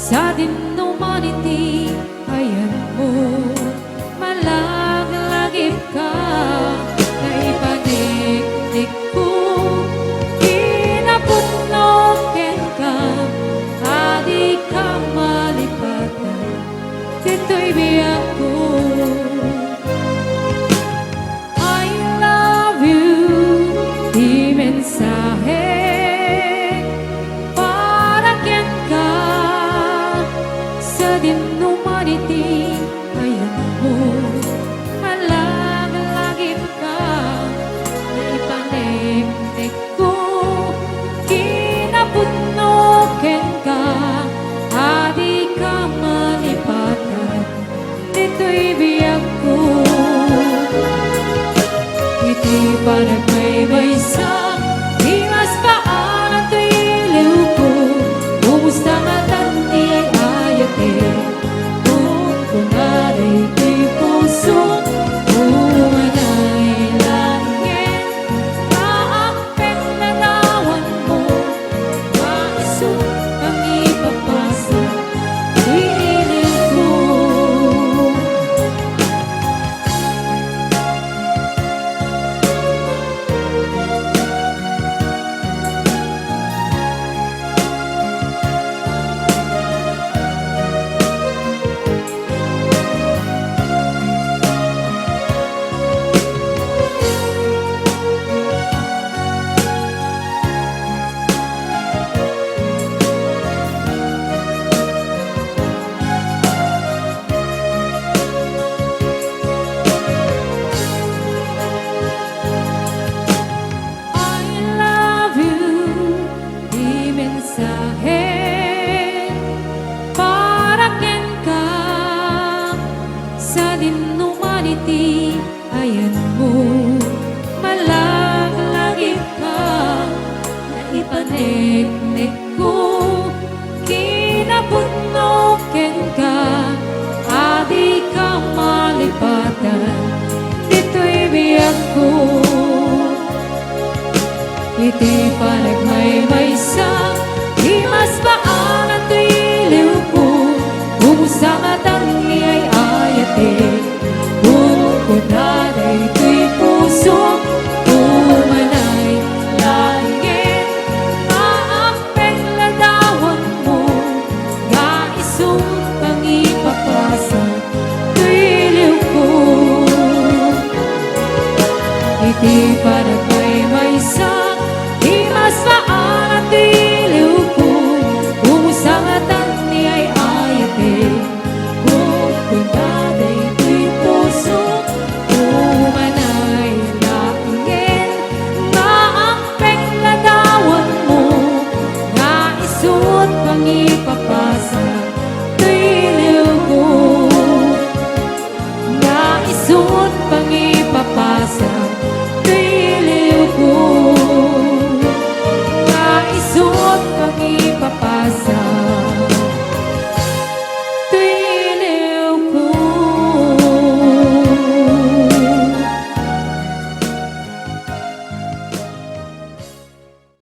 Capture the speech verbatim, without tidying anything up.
Sadin no man iti ayanmo, malaglagipka, naipaneknekko, kinapudno kenka, a dika malipatan ditoy biagko. I love you, ti mensahe para kenka. Sadin no man iti ayanmo, malaglagipka, naipaneknekko, kinapudno kenka, a dika malipatan ditoy biagko. Iti panagmaymaysa, ti mas paanan toy iliwko, kumusta ngatan ti ay-ayatek? Kunkuna daytoy puso, umanay langit, maapek ladawanmo, nga isu a mangipapasa ti ilingko. I love you, ti mensahe para kenka. Sadin no man iti ayanmo, malaglagipka, naipaneknekko, kinapudno kenka, a dika malipatan ditoy biagko. Iti panagmaymaysa, ti mas paanan toy iliwko, kumusta ngatan ti ay-ayatek? Kunkuna daytoy puso, umanay langit, maapek ladawanmo, nga isu a mangipapasa ti iliwko. Iti